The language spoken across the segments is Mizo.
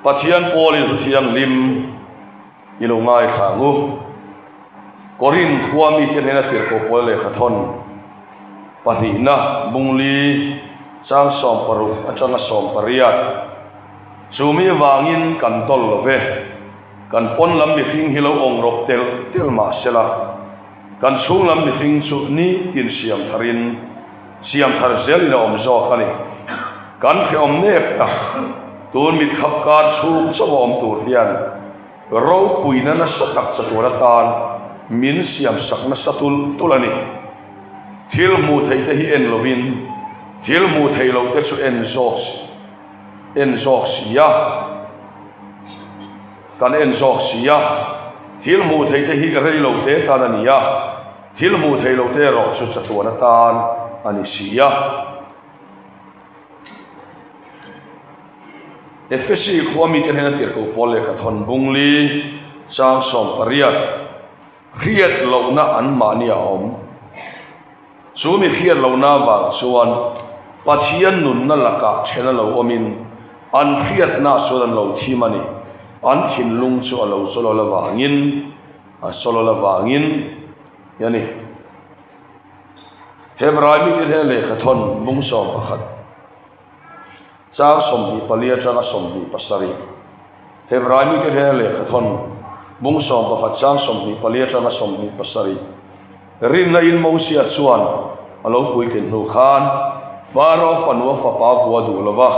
Pathian pawlin thu thianghlim i lo ngaithla ang u. Korinth khua mite hnena tirhkoh pawl lehkhathawn pahnihna bungli chang 60 atanga 18. Chu mi vangin kan tawl lo ve. Kan pawn lam mihring hi lo awng rawp tel tel mah sela, kan chhung lam mihring chu nitin siam tharin siam thar zelin a awm zawk a ni. Kan hrehawm nep tak, tun mitkhap kar chhung chauh a awm tur hian ropuina nasa tak chatuan atan min siam sak nasa tul tul a ni. Thil hmuh theih te hi en lovin thil hmuh theih loh te chu en zawk en zawk si a, kan en zawk si a. Thil hmuh theih te hi rei lo te tan a ni a, thil hmuh theih loh te erawh chu chatuan atan a ni si a. Efesi khua mite hnena tirhkoh pawl lehkha thawn bungli chang 18, Hriat lohna an mahni a awm. Chu mi hriat lohna avang chuan Pathian nunna lakah then a lo awmin an hriatna chuan an lo thim a ni. An thinlung chu a lo sawlawl avangin a sawlawl avangin a ni. Hebrai mite hnena lehkha thawn bung 11. Chang 24 atanga 27. Hebrai mite hnena lehkha thawn bung 11 chang 24 atanga 27. Rinna in Mosia chuan a lo puitlin hnu khan Pharaoh fanu a fapa vua duh lova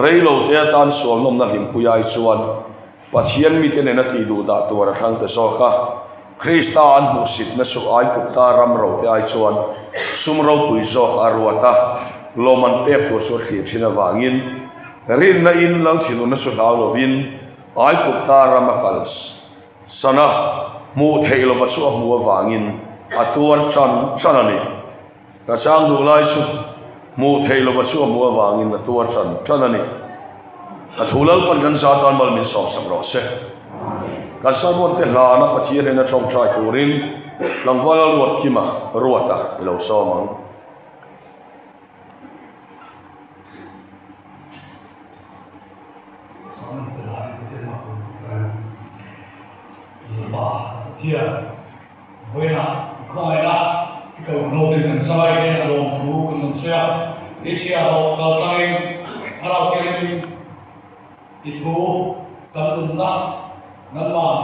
rei lo te atan sual nawmna hlimpui ai chuan Pathian mite nena tih duh dah tur a thlang ta zawk a, Krista an hmuhsitna chu Aigupta ram ro te ai chuan sum ropui zawk a ruat a, lawm an pek tur chu a thlir thin avangin rinna in lal thinurna chu hlau lovin Aigupta ram a kal san a, hmuh theih lova chu a hmuh avangin a tuar tan tan a ni. Ka chang duh lai chu hmuh theih lova chu a hmuh avangin a tuar tan tan a ni. A thu Lalpan kan za tan mal min sawmsak rawh se. Kan sermon te hlana Pathian hnena tawngtai turin tlangval a ruat kima ruata i lo sawm ang. Pathian Vawiinah i khawngaihna i ko hnawtin kan zai te a lawm thu kan rawn sawi a, i chhiahhlawh kal tlangin thlarau thianghlim i thu kan nunna nangmah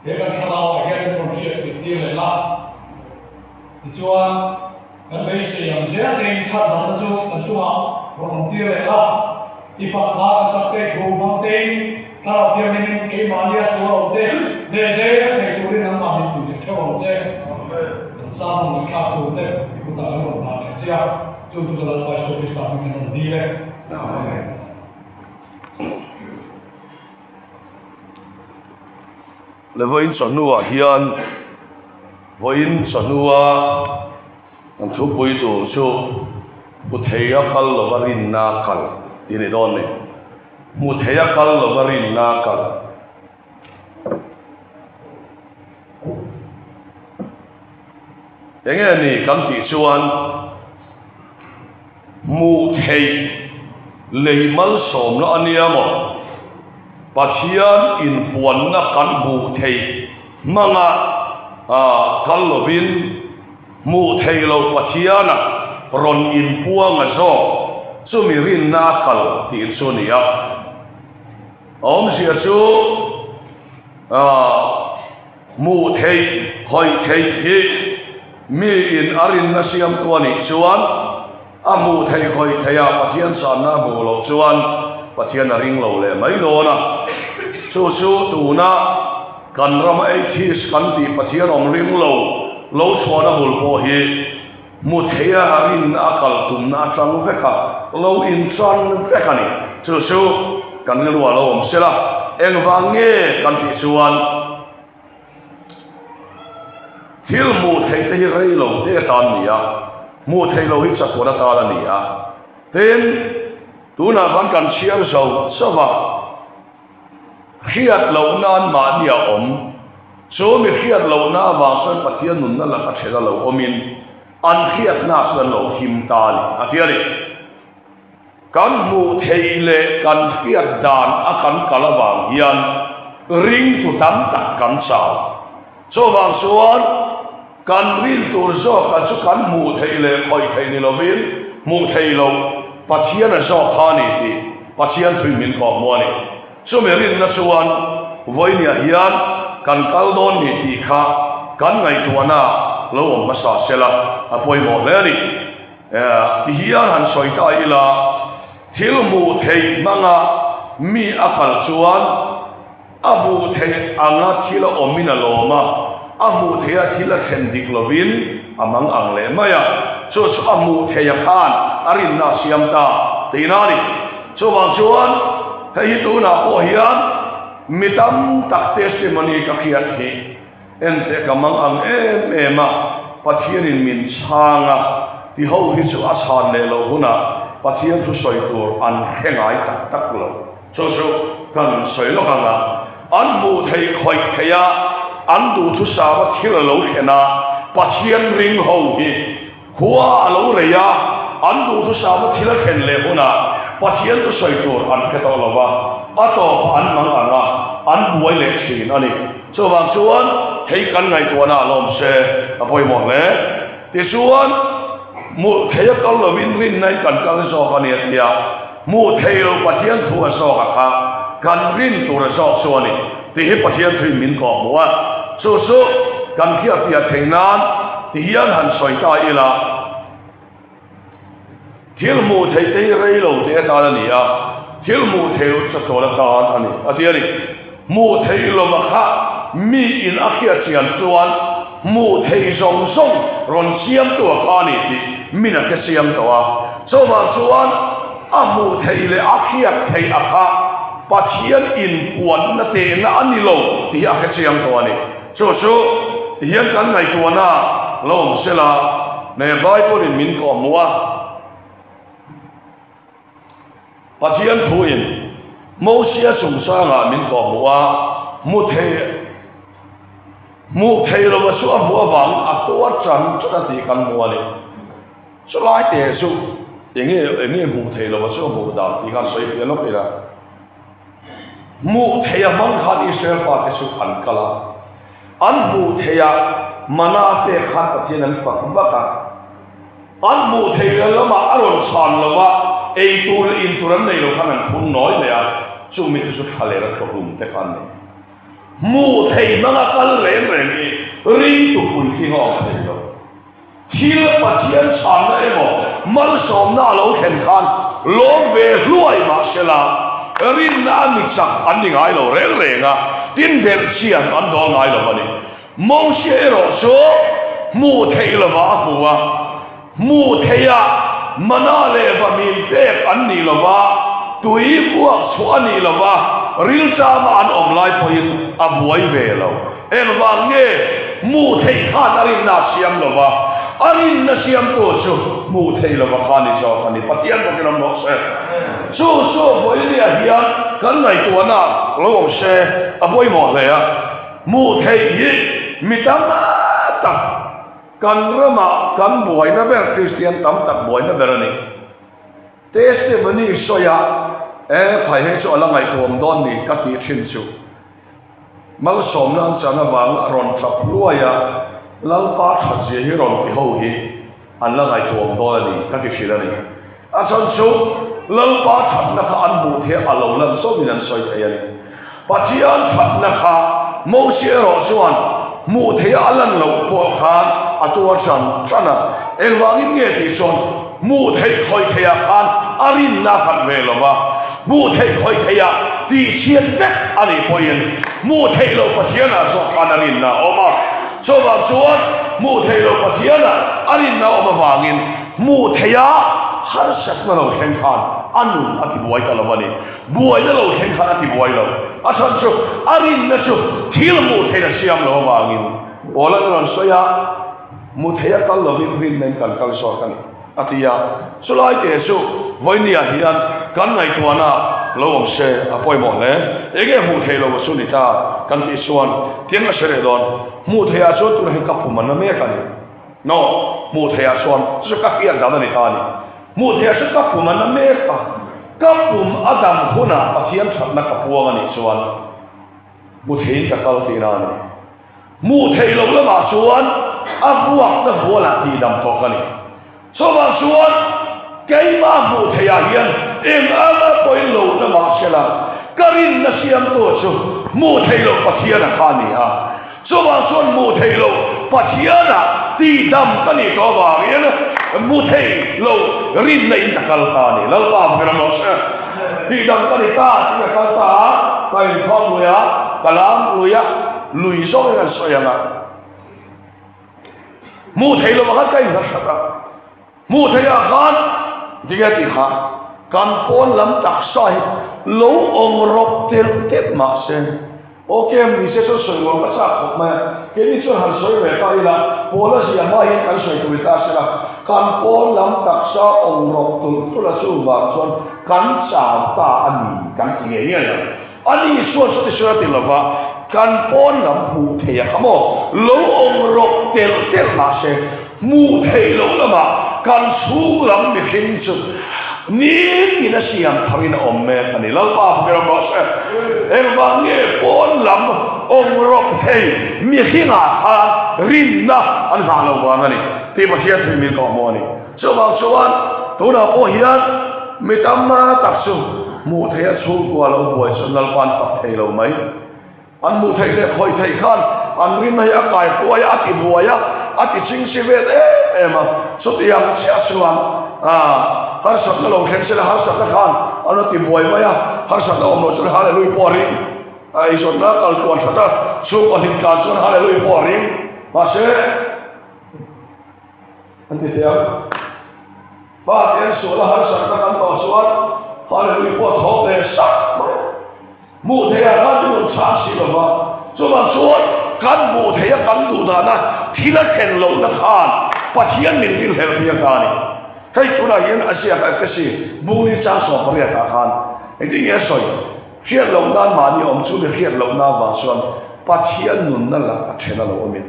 he kan thlarauah hian min rawn hriat tir tir leh la. Tichuan, kan beisei ang zel tein chhandamna chu kan chungah rawn awm tir leh la. I fak hla kan sak te thu hmang tein Thlarau Thianghlimin keimahnia sual awm te hneh zel thei turin nangmah min pui leh theuh ang che. Kan sermon ngaihthlak tur te i kutah kan rawn dah leh che a, chu chu ka Lalpa Isua Krista hming kan rawn dil e. Amen. Le vawiin chawhnuah hian vawiin chawhnua kan thupui tur chu hmu thei a kal lova rinna kal tih a ni dawn a ni. Hmu thei a kal lova rinna kal. Enge ni kan tih chuan hmuh theih lei malsawmna a nia maw? Pathian inpuanna kan hmuh theih hmanga kal lovin hmuh theih loh Pathiana rawn inpuang a zawk chumi rinna a kal tih chu a ni a. A awmzia chu Hmuh theih, khawih theih hi miin a rinna siamtu a nih chuan a hmuh theih khawih theih a, Pathian sanna a hmuh loh chuan Pathian a ring lo leh mai dawn a. Chu chu tuna kan rama atheist kan tih Pathian awm ring lo lo chhuahna bul pawh hi hmu theih a rinna a kal tumna atang vek a, lo intan vek a ni. Chu chu kan rilru a lo awm sela, engvang nge kan tih chuan thil hmuh theih te hi rei lo te atan a ni a, hmuh theih loh hi chatuan atan a ni a. Tin, tunah khan kan chhiar zo chauh a. Hriat loh nan mahni a awm. Chu mi hriat lohna avang chuan Pathian nunna laka then a lo awmin an hriatna chu an lo him ta a ni, a ti a ni. Kan hmuh theih leh kan hriat dan a kan kal avang hian ringtu tam tak kan chau. Chuvang chuan kan rin tur zawk a chu kan hmuh theih leh khawih theih ni lovin hmuh theih loh Pathian a zawk kha a ni tih Pathian thuin min kawhhmuh a ni. Chumi rinna chuan vawinia hian kan kal dawn ni tih kha kan ngaihtuahna lo awm hmasa sela a pawimawh hle a ni. Ti hian han sawi ta ila, thil hmuh theih hmanga mi a kal chuan a hmuh theih anga thil a awmin a lawm a, a hmuh theiha thil a thlen dik lovin a mang ang leh mai a, chu chu a hmuh theiha khan a rinna a siam ta tihna a ni. Chuvang chuan hei hi tunah pawh hian mi tam tak testimony ka hriat hi Enteh ka mang ang em em a, Pathianin min chhang a, ti ho hi chu a chhan leh loh hunah Pathian thu sawi tur an hre ngai tak tak lo. Chu chu kan sawi lawk ang a, an hmuh theih khawih theih a, an duhthusam a thil a lo thlen a, Pathian ring ho hi Khua a lo rei a, an duhthusam a thil a thlen leh hunah Pathian chu sawi tur an hre tawh lo va, a tawpah an mang ang a, an buai leh thin a ni. Chuvang chuan hei kan ngaihtuahna a lawm se a pawimawh hle. Tichuan, hmuh theih a kal lovin rinna in kan kal zawk a ni a ti a, hmuh theih loh Pathian thu a zawk a kha kan rin tur a zawk chu a ni tih hi Pathian thuin min kawhhmuh a, chu chu kan hriatfiah theih nan ti hian han sawi ta ila, thil hmuh theih te hi rei lo te atan a ni a, thil hmuh theih loh chu chawl atan a ni a ti a ni. Hmuh theih lova kha mi in a hriat chian chuan hmuh theih zawng zawng rawn siamtu a kha a ni tih min a hre siam tawh a. Chuvang chuan a hmuh theih leh a hriat theih a kha Pathian inpuanna tehna a ni lo tih hi a hre chiang tawh a ni. Chu chu ti hian kan ngaihtuahna lo awm sela, me Bible in min kawhhmuh a. Pathian thuin Mosia chungchangah min kawhhmuh a, hmu thei hmuh thei lova chu a hmuh avangin a tuar chan chan a tih kan hmu a ni. Chulai te chu enge enge hmuh thei lova chu a hmuh dan tih khan sawi fiah lawk ila. Hmuh theih a hmang khan Israel fate chu an kal a, an hmuh theih a mana pek khan Pathian an fak vak a. An hmuh theih la lamah a rawn chhan lo a, ei tur leh in tur an nei lo khan an phun nawi mai a, chung mite chu thla leh a thlawhlum te kha an nei. Hmuh theih hmanga kal reng reng hi ringtu puitling a awm thei lo. Thil Pathian chhanna emaw malsawmna a lo thlen khan lawm ve hluai mah sela, rinna a mi chak an ni ngai lo reng reng a, tin belhchian an dawl ngai lo a ni. Mosia erawh chu hmuh theih lovah a hmu a, hmuh theiha mana leh vahmim pek an nih lova, tui vuak chhuah a nih lova, rilṭama an awm lai pawhin a buai ve lo. Engvang nge hmuh theih khan a rinna a siam lova, a rinna siamtu chu hmuh theih lova kha ni zawk a ni. Pathian bawkin awm rawh se. Chu chu vawinia hian kan ngaihtuahna lo awm se a pawimawh hle a. Hmuh theih hi mi tam tak kan ramah kan buaina ber, Kristian tam tak buaina ber a ni. Testimony sawi a, E, phai hei chu a la ngaihtuam dawn ni ka tih thin chu. Malsawmna an chan avang a rawn tap hluai a, Lalpa thatzia hi rawn ti ho hi an la ngaihtuam dawn a ni ka ti hrilh a ni. A chhan chu Lalpa thatna kha an hmuh theih a lo lan zawmin an sawi thei a ni. Pathian thatna kha Mosia erawh chuan hmuh theiha a lan loh pawh khan a tuar tan tan a. Engvangin nge tih chuan hmuh theih khawih theihah khan a rinna a khat ve lo va, hmuh theih khawih theihah tihchhiat vek a nih pawhin hmuh theih loh Pathianah zawk khan a rinna a awm a. Chuvang chuan hmuh theih loh Pathianah a rinna a awm avangin hmuh theiha harsatna lo thleng khan a nun a tibuai ta lo a ni. Buaina lo thleng khan a tibuai lo. A chhan chu a rinna chu thil hmuh theih a siam lo avangin Paula chu rawn sawi a, Hmu thei a kal lovin rinna in kan kal zawk a ni, a ti a. Chulai te chu vawinia hian kan ngaihtuahna lo awm se a pawimawh hle. Enge hmuh theih lo a chu ni ta kan tih chuan tiang a hre leh dawn. Hmuh theih ah chuan tunah hian ka pum an la mek a ni. No, hmuh theih ah chuan chu chu ka hriat dan a ni ta a ni. Hmuh theih ah chuan ka pum an la mek a. Ka pum a dam hunah Pathian thatna ka puang a nih chuan hmu theiin ka kal tihna a ni. Hmuh theih loh lamah chuan a vuakna vualah tihdam tawh ka ni. Chuvang chuan keimah hmuh theihah hian eng anga pawhin lo na mah sela, ka rinna siamtu chu hmuh theih loh Pathiana kha a ni a. Chuvang chuan hmuh theih loh Pathiana tihdam ka nih tawh avangin hmu thei lo rinna in ka kal ta a ni. Lalpa hmel a mawh se. Tihdam ka ni ta tih ka kal ta a, ka inkhawm lui a, ka lam lui a, lui zawngin an sawi ang a. Hmuh theih loh ah khan ka inhlat hrat a. Hmuh theih ah khan tinge tih kha kan pawn lam taksa hi lo awm rawp telh telh mah se ok mi se chuan sawi nuam ka chak khawp mai a, keini chuan han sawi ve ta ila pawl a zia hma hian kan sawi tui ta se la, kan pawn lam taksa awm rawp tulh tulh a chuvang chuan kan chau ta a ni kan ti ngei ngei ang. Ani chuan chuti sawi a ti lova, kan pawn lam hmuh theih a kha maw? Lo awm rawk telh telh mah se, hmuh theih loh lamah kan chhung lam mihring chu nitin a siam tharin a awm mek a ni. Lalpa hmel rawh se. Engvang nge pawn lam awm rawk thei mihringah khan rinna an hlah lo vang a ni tih Pathian thil min kawhhmuh a ni. Chuvang chuan tunah pawh hian mi tam tak chu hmuh theih a chhungkua lo buai chuan Lalpa an fak thei lo mai. An hmuh theih leh khawih theih khan an rinna hi a kai kuai a, a ti buai a, a ti ching si vel em em a. Chutiang chiah chuan harsatna lo thleng sela harsatna khan an lo ti buai mai a, harsatna awm loh chuan Hallelujah pawh a ring. Eizawnna kal kuan that a, chhungkaw hlim tlan chuan Hallelujah pawh a ring. Mahse. An ti thei ang. Pa te an sual a harsatna kan tawh chuan Hallelujah pawh a thaw ve sak mai. Hmuh theih ah khan min rawn chhang si lo va, chuvang chuan kan hmuh theih a kan duh dana thil a thlen lohna khan Pathian min rinhlelh phei a ta a ni. Hei tunah hian a ziak a Efesi bungli chang 18 ah khan engtin nge a sawi? Hriat loh nan mahni awm chu mi hriat lohna avang chuan Pathian nunna lak a then a lo awmin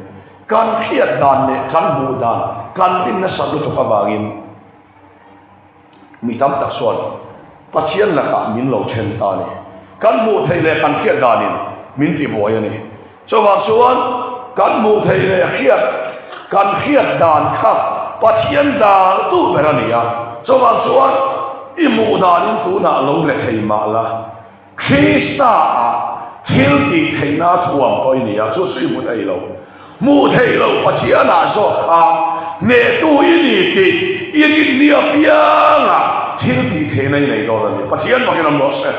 Kan hriat dan leh kan hmuh dan kan rin nasat lutuk avangin mi tam tak chuan Pathian lakah min lo then ta a ni. Kan hmuh theih leh kan hriat danin min tibuai a ni. Chuvang chuan kan hmuh theih leh hriat kan hriat dan kha Pathian dan duh ber a ni a. Chuvang chuan i hmuh danin tunah lo let thei mah la. Krista ah thil tih theihna a thuam pawh i ni a, chu chu i hmu thei lo. Hmuh theih loh Pathian ah zawk kha hnehtu i ni tih i rinni apiangah thil tih theihna i nei dawn a ni. Pathian bakin awm rawh se.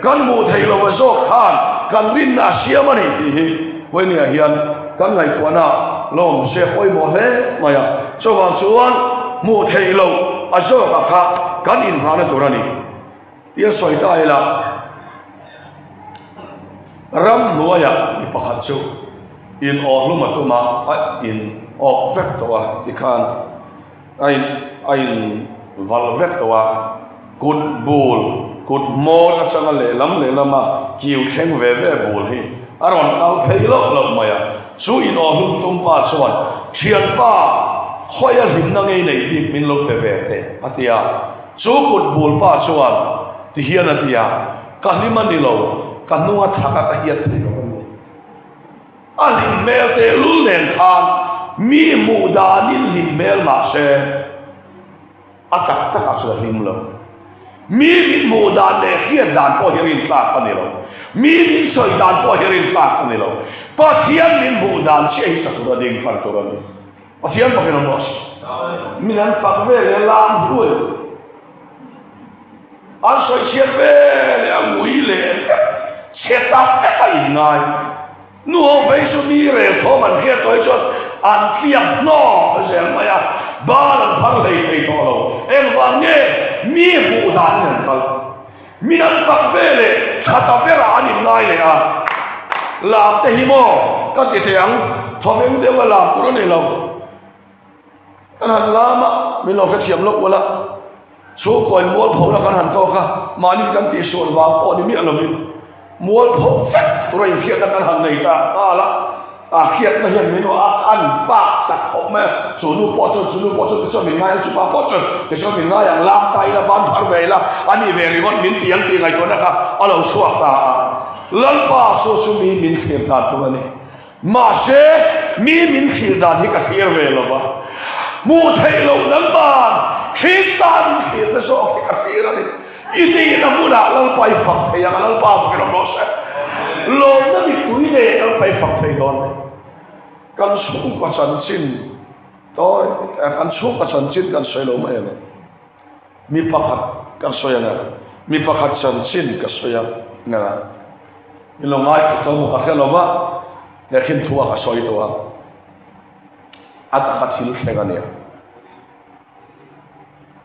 Kan hmuh theih loh a zawk khan kan rinna a siam a ni tih hi Vawinia hian kan ngaihtuahna lawm se pawimawh hle mai a. Chuvang chuan hmuh theih loh a zawk ah kha kan inhmahna tur a ni. Tia sawi ta ila, ramhnuaiah mi pakhat chu in awhlum a tum a, a in awk vek tawh a, tikhan a in a in val vek tawh a, kut bul, kut hmawr atanga lehlam lehlama kiu thleng ve ve bul hi a rawn kal phei loh loh mai a, chu in awhlum tum pa chuan, Thianpa, khawi a hlimna ngei nei bik min lo pe ve teh, a ti a. Chu kut bul pa chuan ti hian a ti a, Ka hlim a ni lo, ka hnung a thak a ka hiat thei lo a ni. A hlim hmel tehlul nen khan mi hmuh danin hlim hmel mah se a tak takah chuan a hlim lo. Mi min hmuh dan leh hriat dan pawh hi rintlak a ni lo. Mi min sawi dan pawh hi rintlak a ni lo. Pathian min hmuh dan chiah hi sa tur a ding fan tur a ni. Pathian fakin awm rawh se. Min an fak ve leh lam hruai an sawi chhiat ve leh a ngui leh chhe tak tak a in ngai. Nu ho phei chu mi rel thawm an hriat tawh hi chuan an tliak hnawk zel mai a, bal an phar hlei thei tawh lo. Engvang nge mi hmuh danin an kal? Min an fak ve leh tha ta berah an in ngai leh a, lam te hi maw ka ti thei ang, thawmeng deuh a lam tur a ni lo. Kan han lam a, min lo hrethiam lawk ula, chhungkaw in mualpho na kan han tawk a, mahni kan tihsual vang pawh ni miah lovin mualpho vek tura inhriatna kan han nei ta nghal a. A hriatna hian min a an bak tak khawp mai a, chu nu pawh chuan chu nu pawh chuan tichuan min ngai ang, chu pa pawh chuan tichuan min ngai ang, lam ta ila, ban phar ve ila, a nih ve ringawt min ti ang tih ngaihtuahna kha a lo chhuak ta a. Lalpa chu chu mi min thlir dan tur a ni. Mahse, mi min thlir dan hi ka thlir ve lo va, hmuh theih loh Lalpa'n Krista min thlirna zawk hi ka thlir a ni. I tihna hmunah Lalpa i fak thei ang a, Lalpa fakin awm rawh se. Lawmna mipui nen Lalpa i fak thei dawn a ni. Kan chhungkaw chanchin tawi, kan chhungkaw chanchin kan sawi lo mai ang e. Mi pakhat kan sawi ang a, mi pakhat chanchin ka sawi ang a. Mi lo ngaithla tawh maw ka hre lo va, he khin thu a ka sawi tawh a. A taka thil thleng a nia.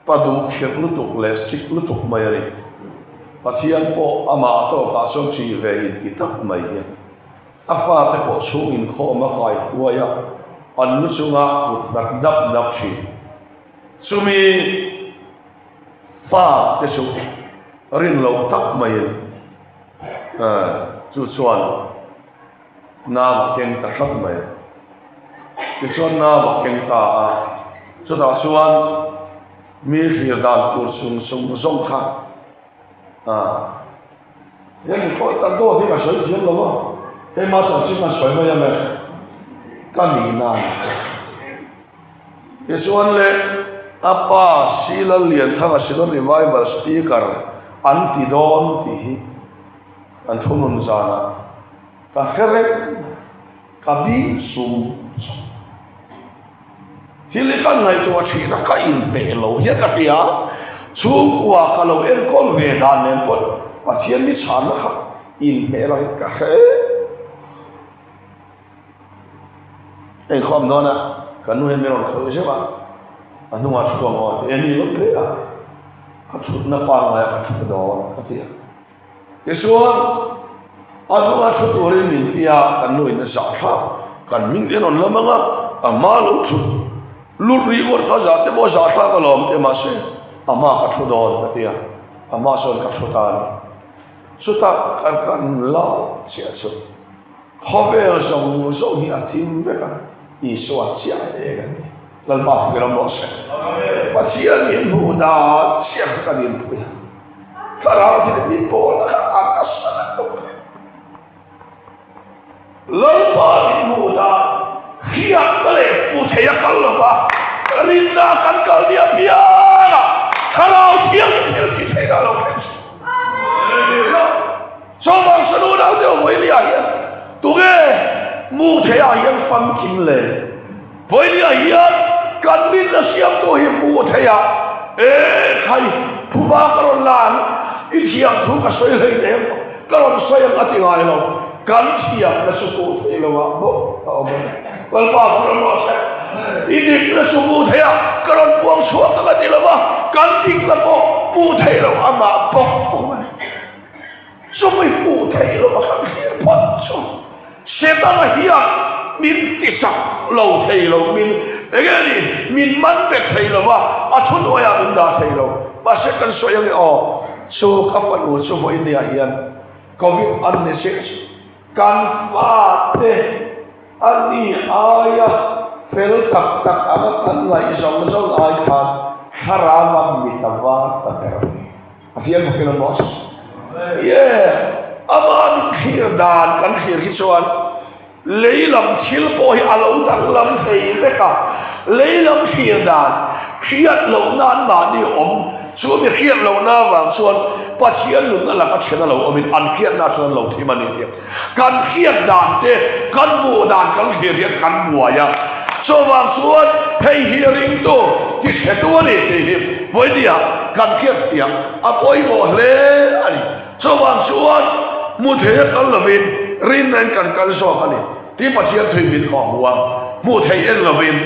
Pa duh khirh lutuk leh sik lutuk mai a ni. Pathian pawh amah tawkah chuan ṭih ve inti tak mai hian a fate pawh chhung inkhawm a kai huai a, an lu chunga kut nghat dap dap ṭhin. Chumi pa te chu rin loh tak maiin chu chuan Nau a keng ta tlat mai. Tichuan nau a keng ta a, chutah chuan mi hlir dan tur chung chung zawng kha a he mi khawi tak dawt hi ka sawi thiam lo a, keimah chanchin ka sawi mai ang e, ka ni nan. Tichuan le a pa Sila Lianthanga Shillong Revival Speaker an ti dawn tih hi Kan thunun zanah ka hre reng, ka bing sum sum. Thil hi ka ngaihtuah thin a, ka inhmeh lo hian ka hria. Chhungkua ka lo enkawl ve dan nen pawh Pathian mi chhanna kha inhmeh lo hi ka hre. Inkhawm dawn a, kan nu hian min rawn khawih zeuh a, a hnungah thu ang aw a ti, eng ni hle a, ka thutna pangngai ah ka thu dawn ka ti a. Tichuan, a hnunga thu turin min ti a, kan nu in a zah thlak, kan hming te rawn lam ang a, a hma lo thut lut rih ngawt kha zah te pawh zah thlak alawm ti mahse, a hma ka thu dawn ka ti a, a hma chuan ka thu ta a ni. Chutah kan kan la chiah chu khawvel zawng zawng hi a thim vek a, Isua chiah a eng a ni. Lalpa fak ram rawh se. Pathian min hmuh dan chiah kha kan inpui a. Thlarau thil min pawl kha a nasa lutuk. Lalpa min hmuh dan hriatna leh hmu thei a kal lova, rinna kan kal nia piang a, Thlarau thianghlim thil ti theihna a lo thleng si. Chawmang sanu nau deuh Vawilia hian tunge mu theiah hian famkim le? Vawilia hian kan rinna siamtu hi mu theiah e khai phuba ka rawn la ang, i thiam thu ka sawi hlei nem, ka rawn sawi ang a ti ngai lo, kan thiamna chu hmuh theih lo ah bawk a awm a ni. Lalpa ka rawn rawh se, i dikna chu hmuh theiah ka rawn puang chhuak ang a ti lo va, kan dikna pawh hmuh theih loh amah bawk a awm a ni. Chumi hmuh theih loh a kan thlir phawt chu Setana hian min tichak lo thei lo, min eng nge ni, min man bet thei lo va, a thuhnuaiah min dah thei lo. Mahse kan sawi ange aw, chu ka fanu chu vawinia hian Covid an ni chiah chu kan fate a ni aia fel tak tak anga kan ngaih zawng zawng ai khan thlarau a mit a var ta ber a ni. A fiam bawk ilo maw? Yeah, ama min thlir dan kan thlir hi chuan lei lam thil pawh hi a lo danglam thei vek a, lei lam thlir dan hriat loh nan mahni awm chu mi hriat lohna avang chuan Pathian nunna laka then a lo awmin an hriatna chuan an lo thim a ni tih kan hriat dan te kan hmuh dan kan thlir hian kan buai a, chuvang chuan hei hi ringtu ti hretu a ni tih hi vawinia kan hriat thiam a pawimawh hle a ni. Chuvang chuan hmu thei a kal lovin rinna in kan kal zawk a ni tih Pathian thui min kawh hmu a, hmuh theih en lovin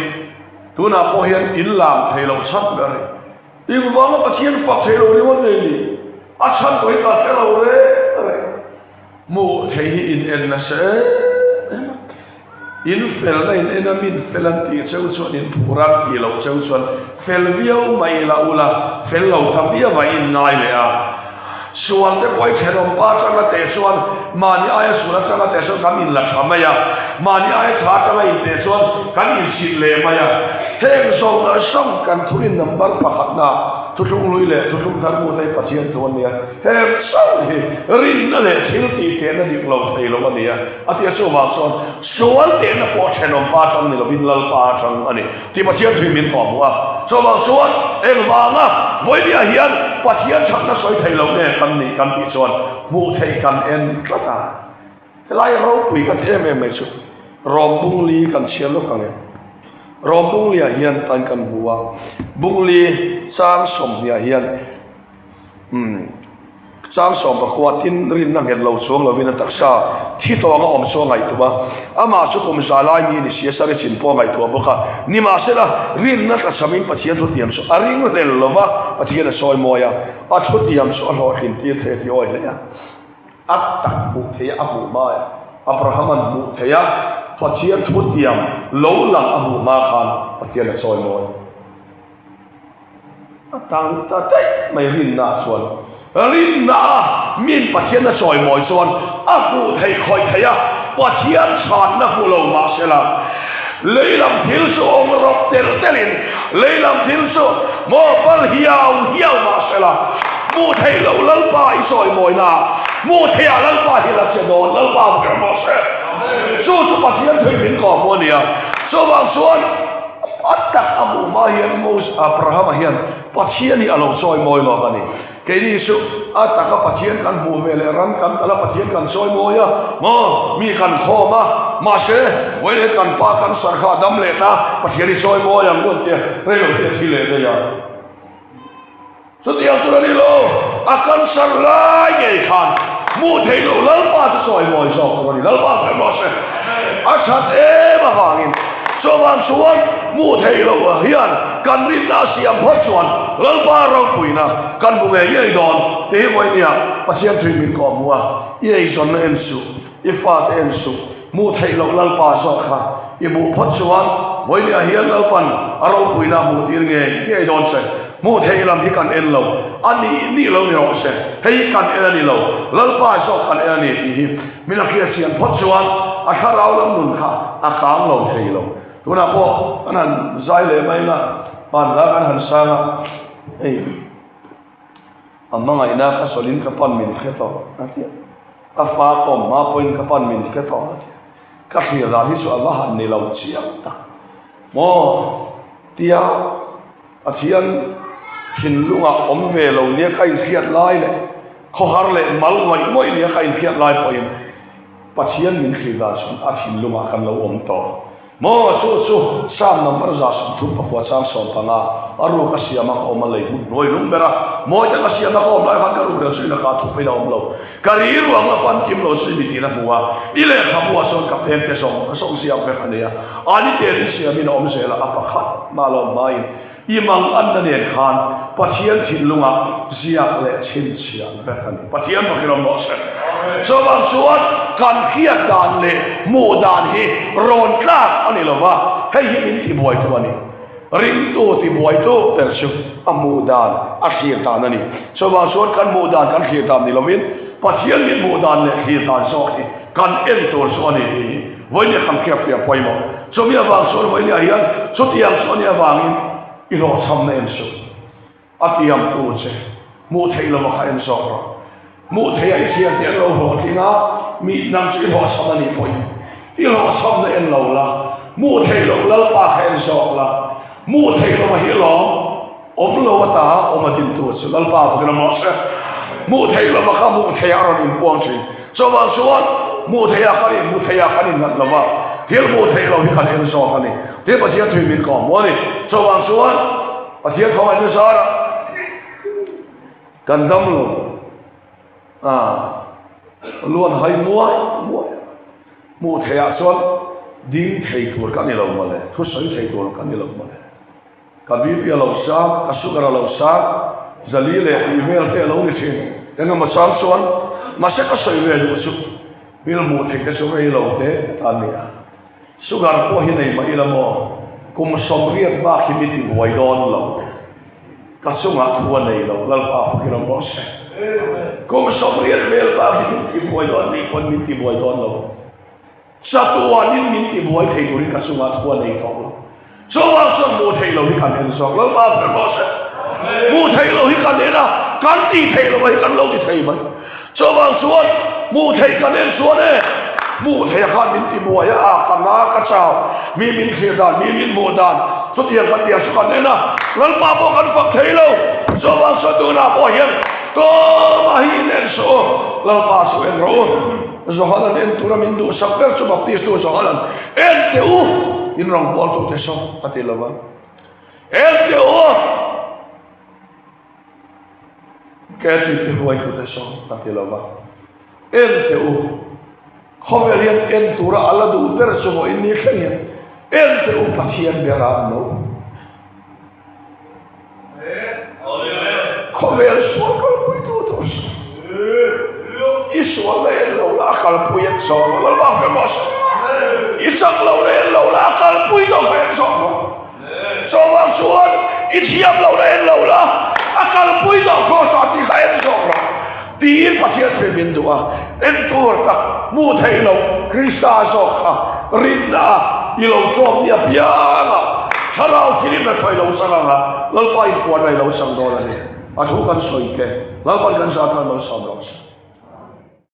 tunah pawh hian in lam thei lo chhan ber a ni. Engvanga Pathian fak thei lo ringawt nge ni? A chhan pawh hi ka hre lo reng reng. Hmuh theih hi in en nasa em em a, in felna in en a, min fel an tih cheu chuan in phur an tih loh cheu chuan fel viau mai ila ula, fel lo ta viau a in ngai leh a. Sual te pawh i thenawm pa atanga teh chuan mahni aia sual atanga teh chuan kan inla tha mai a, mahni aia tha atanga inteh chuan kan insit leh mai a. Heng zawng zawng kan thurin number pakhatna Thuthlung hlui leh Thuthlung thar hmuh te hi Pathian thu a nia. Heng chauh hi rinna leh thil tih tehna dik lo thei lo a nia. A tia chuvang chuan sual tehna pawh thenawm pa atang ni lovin Lalpa atang a ni tih Pathian thu hi min kawh hmuh a. Chuvang chuan engvanga vawinia hian Pathian thatna sawi thei lo nge kan nih kan tih chuan hmuh theih kan en tlat a. Helai ropui ka ti em em mai chu Rom Bungli kan chhiar lawk ang e. Rom Bungliah hian tan kan hmu a, Bungli chang sawmhniah hian umm chang sawm pakua tin rinna nghet lo chuang lovin a taksa thi tawng a awm chu a ngaihtuah a, amah chu kum za lai mi ni si a sari chin pawh a ngaihtuah bawk a, nimahsela rinna tlachhamin Pathian thutiam chu a ring hlel lova Pathian a sawi mawi a, a thutiam chu a hlawhtlin tir thei a ti awi hle a. A tak hmuh theih a hmuh hma e. Abrahama'n hmuh theih a Pathian thutiam lo lang a hmuh hma khan Pathian a chawi mawi. A tang ta daih mai rinna ah chuan. Rinna a min Pathian a chawi mawi chuan a hmuh theih khawih theih a Pathian chhanna hmu lo mahsela lei lam thil chu awm rawp tel telin lei lam thil chu maw pal hiau hiau mahsela hmuh theih loh Lalpa i chawi mawina hmuh theih ah Lalpa hi la che dawn Lalpa hmu kher mahse chu chu Pathian thei min kawh hmu a nia chuvang chuan A tak a hmuh hma hian Moses Abrahama hian Pathian hi a lo chawi mawi lawk a ni. Keini chu a taka Pathian kan hmuh ve leh ram kan kal a Pathian kan chawi mawi a, maw mi kan khawm a, mahse vawiin kan pa kan sarkha a dam leh ta Pathian hi chawi mawi ang rawn tia rei lo te a thi leh daih a. Chutiang chu a ni lo, a cancer lai ngei khan hmuh theih loh Lalpa chu sawi mawi zawk tur a ni. Lalpa kher rawh se. A that em avangin chuvang chuan hmuh theih loh hian kan rinna a siam phawt chuan Lalpa ropuina kan hmu ngei ngei dawn tih hi vawinia Pathian thui min kawh hmu a, i eizawnna en suh, i fate en suh, hmuh theih loh Lalpa zawk kha i hmuh phawt chuan vawinia hian Lalpan a ropuina a hmuh tir ngei ngei dawn che. Hmuh theih lam hi kan en lo, a nih nih lo ni rawh se, hei hi kan en a ni lo, Lalpa zawk kan en a ni tih hi min a hriat chian phawt chuan a thlarau lam nun kha a kang lo thei lo. Tunah pawh kan han zai leh mai ila, hmanlai kan han sang a, hei a hmangaihna ka sawlin ka pan min hre tawh a ti a, ka fa kawm hma pawhin ka pan min hre tawh a ti a, ka thlir dan hi chu a va han ni lo chiang tak maw tia Pathian thinlungah awm ve lo nia ka inhriat lai leh khawhar leh mal ngawih ngawih nia ka inhriat lai pawhin Pathian min thlir dan chuan a thinlungah kan lo awm tawh. Maw chu chu Psalm number 134 chang 15 a ruk a siama ka awm a lei hmun hnuai lung ber a, mawi taka siama ka awm lai khan ka ruk rel chu ina ka thup in a awm lo. Ka ri ruang la pan kim lo chu i mitin a hmu a, i lehkhabu ah chuan ka peng te zawng zawng ziak vek a nia. Ani telin siamin a awm zel a, a pakhat mah lo hmain i mang anna nen khan Pathian thinlungah ziak leh chhinchhiah vek a ni. Pathian bakin awm rawh se. Chuvang chuan kan hriat dan leh hmuh dan hi rawn tlak a ni lo va, hei hi min tibuaitu a ni. Ringtu tibuaitu ber chu a hmuh dan, a thlir dan a ni. Chuvang chuan kan hmuh dan kan thlir dan ni lovin Pathian min hmuh dan leh thlir dan zawk hi kan en tur chu a ni tih hi Vawinia kan hriat fiah pawimawh. Chumi avang chuan vawinia hian chutiang chu a nih avangin i hlawhchhamna en suh. A tiamtu che hmuh theih lova kha en zawk rawh. Hmuh theih a i thiam tih an lo hlawhtling a, mi nang chu i hlawhchham a nih pawhin i hlawhchhamna en lo la, hmuh theih loh Lalpa kha en zawk la. Hmuh theih lova hi lawm awm lo ata awm a dintu chu Lalpa bawkin a mawh se. Hmuh theih lova kha hmuh theih a rawn inpuang thin. Chuvang chuan hmuh theih ah kan in hmu theih ah kan innat lo va, thil hmuh theih lo hi kan en zawk a ni. Tin Pathian thui min kawm maw a ni. Chuvang chuan Pathian khawngaihna zarah kan dam lo a, luan hai muai muai a. Hmuh theih ah chuan ding thei tur ka ni lo mawle, thusawi thei tur ka ni lo mawle. Ka BP a lo sang, ka sugar a lo sang, zali leh tih vel te a lo ni thin. Engemaw chang chuan mahse ka sawi ve duh chu hmel hmuh theih te chu rei lo te a ni a. Sugar pawh hi nei mah ila maw, kum 80 bak hi mi ti buai dawn lo. Ka chungah thu a nei lo, Lalpa fakin awm rawh se. Kum 80 vel bak hi min tibuai dawn ni pawn min tibuai dawn lo. Chatuanin min tibuai thei turin ka chungah thu a nei tawh lo. Chuvang chuan hmuh theih loh hi kan en zawk lo ma ber rawh se. Hmuh theih loh hi kan en a, kan tih theih loh hi kan lo ti thei mai. Chuvang chuan hmuh theih kan en chuan e, hmuh theih khan min tibuai a, a ka na ka chau, mi min thlir dan, mi min hmuh dan, chutiang kan tia chu kan en a, Lalpa pawh kan fak thei lo. Chuvang chuan tunah pawh hian tumah hi in en suh u, Lalpa chu en rawh u. Johanan en tura min duhsak ber chu Baptistu Johanan en teh u in rawngbâwl tu te saw a ti lo va, en teh u Kathy te huai tu te saw a ti lo va, en teh u khawvel hian en tura a la duh ber chu vawiin ni thleng hian en teh u Pathian ber a an lo. Khawvel sual kalpui tu tur i sual na en lo la a kalpui en zawk lo lalpa hre rawh se i chak lo na en lo la a kalpui zawk en zawk lo chuvang chuan i thiam lo na en lo la a kalpui zawk cross ah tih kha en zawk rawh tiin Pathian hre min duh a en tur tak hmuh theih loh Krista zawk kha rinna a i lo tlawm ni apiang a, thlarau thilin a hruai lo chang ang a, Lalpa inpuan a i lo chang dawn a ni. A thu kan sawi te, Lalpa'n kan zah tan malsawm rawh se.